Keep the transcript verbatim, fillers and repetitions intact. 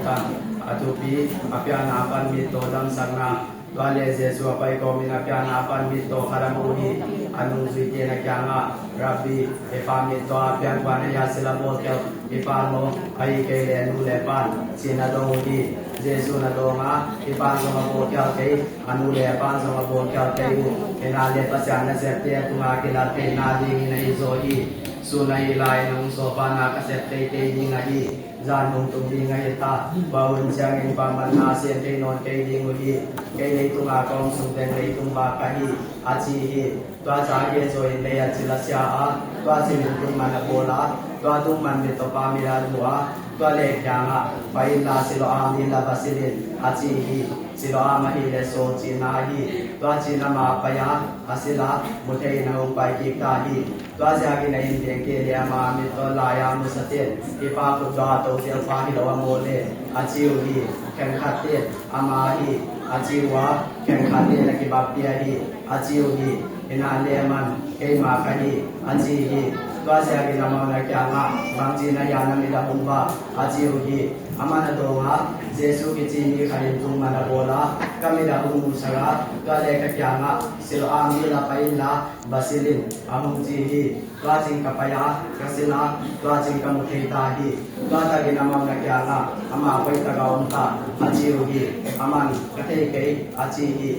A thupi, a pianna pan mittaw damsakna. Tua leh Jesuh a pai kawmin a pianna pan mittaw khat a mu hi. A nungzuite in a kiangah, "Rabbi, i pa mittaw a piankhia hi a, sil a bawlkhial hi pan maw, ahih kei leh a nu le a pa'n?" ci-in a dong uh hi. Jesuh in a dawng a, "I pa'n zong a bawlkhial kei, a nu le a pa'n zong a bawlkhial kei uh. Hi na leh Pasian nasepte a tungah kilat theihna dingin ahi zaw hi. Sun ahih lai-in hong sawpna ka sep teitei ding ahi. Zan hong tung ding ahi ta. Tua hun ciangin pammatna sem thei nawn kei ding uh hi. Kei leitungah ka om sung teng leitung vak ka hi," a ci hi. Tua ciangin Jesuh in lei ah cil a sia a, tua cilin tungman a bawl a, tua tungman mittawpa mit ah a duh a, tua leh a kiangah, "Pai inla, Siloam dil ah va sil in," a ci hi. Siloam ahih leh sawl cihna ahi. Tua ciangin amah pai a, a sil a, mu thei-in a hong pai kik ta hi. Tua ziakin a inn teng kei leh ama mittaw lai-a musate'n, "Hih pa khutdawh a totel pa hi lo a maw leh?" a ci uh hi. Khenkhatte'n, "Ama hi," a ci uh a, khenkhatte'n, "A kibakpi ahi," a ci uh hi. Hi na leh aman, "Keimah ka hi," a ci hi. Tua ziakin amah in a kiangah, "Bangci na hia, na mit a hong vak?" a ci uh hi. Aman a dawng a, "Jesuh kici mi khat in tungman a bawl a, ka mit a hong musak a, tua leh ka kiangah, 'Siloam dil ah pai inla, va sil in,' a hong ci hi. Tua ciangin ka pai a, ka sil a, tua ciangin ka mu thei ta hi." Tua takin amah in a kiangah, "Amah koi tak ah om ta?" a ci uh hi. Aman, "Ka thei kei," a ci hi.